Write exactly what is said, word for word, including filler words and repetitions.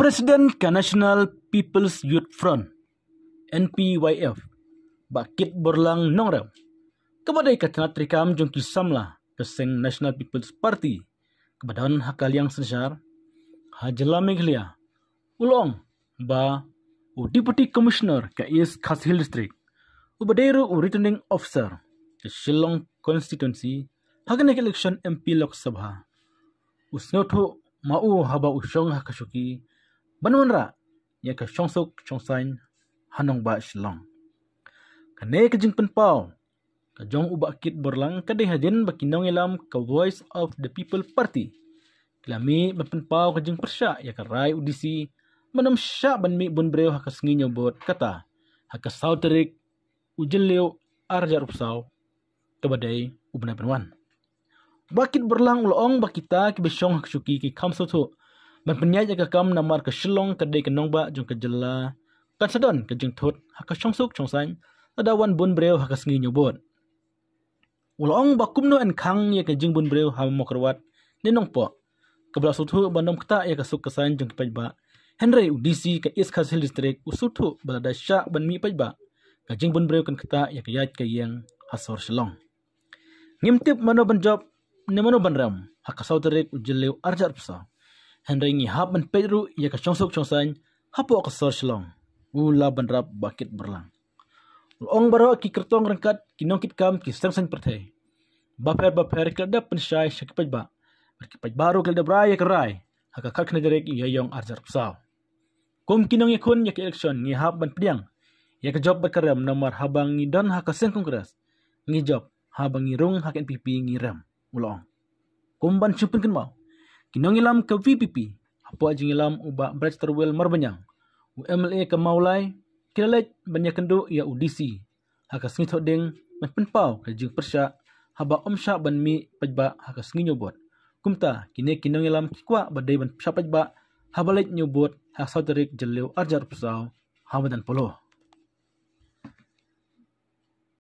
President ka National People's Youth Front, N P Y F, Bah Kitborlang Nongrem, kaba dei ka tnat treikam jong ki samla ka seng National People's Party kaba don ha ka liang synshar ha jylla Meghalaya, u la ong ba u Deputy Commissioner ka East Khasi Hills District uba dei ruh u Returning Officer ka Shillong Constituency ha kane ka election M P Lok Sabha u sngewthuh ma u haba u shong ha ka shuki ban wanrah ïa ka shongsuk shongsaiñ ha nongbah Shillong. Kane ka jingpynpaw ka jong u Bah Kitborlang ka dei hadien ba ki nongïalam ka Voice of the People Party ki la mih ban pynpaw ka jingpyrshah ïa ka rai u D C ban ym shah ban mih bun briew ha ka sngi ñiew vote, kata ha ka saw tarik u Jylliew ar hajar arphew saw kaba dei u bnai ban wan. Bah Kitborlang u la ong ba kita kiba shong ha ka shuki ki kham sngewthuh ban pynïaid ïa ka kam namar ka Shillong ka dei ka nongbah jong ka jylla, kan sa don ka jingthut ha ka shongsuk shongsaiñ lada wan bun briew ha ka sngi ñiew vote. U la ong ba kumno yn khang ïa ka jingbun briew ha Mawkyrwat ne Nongpoh kaba la sngewthuh ban ym ktah ïa ka suk ka saiñ jong ki paidbah, hynrei u D C ka East Khasi Hills District u sngewthuh ba lada shah ban mih paidbah ka jingbun briew kan ktah ïa ka ïaid ka ïeng ha sor Shillong. Ngim tip mano ban jop ne mano ban rem ha ka saw tarik u Jylliew ar hajar arphew saw, hynrei ngi hap ban peit ruh ïa ka shongsuk shongsaiñ hapoh ka sor Shillong, u la bynrap Bah Kitborlang. U la ong baroh ki kyrtong ryngkat ki nongkitkam ki seng saiñ pyrthei bapher bapher ki la dep pynshai sha ki paidbah bad ki paidbah ruh ki la dep rai ïa ka rai ha ka khatkhyndai tarik u Ïaïong ar hajar arphew saw. Kum ki nongïakhun ïa ka election ngi hap ban pdiang ïa ka jop bad ka rem namar haba ngi don ha ka seng Congress ngi jop, haba ngi rung ha ka N P P ngi rem, u la ong. Kum ban shu pynkynmaw, ki nongïalam ka V P P hapoh jingïalam u Bah Brightstarwell Marbaniang, u M L A ka Mawlai, ki la leit ban ïakynduh ïa u D C ha ka sngi Thohdieng ban pynpaw ka jingpyrshah haba ym shah ban mih paidbah ha ka sngi ñiew vote. Kumta kine ki nongïalam ki kwah ba dei ban shah paidbah haba leit ñiew vote ha ka saw tarik Jylliew ar hajar arphew saw ha madan Polo.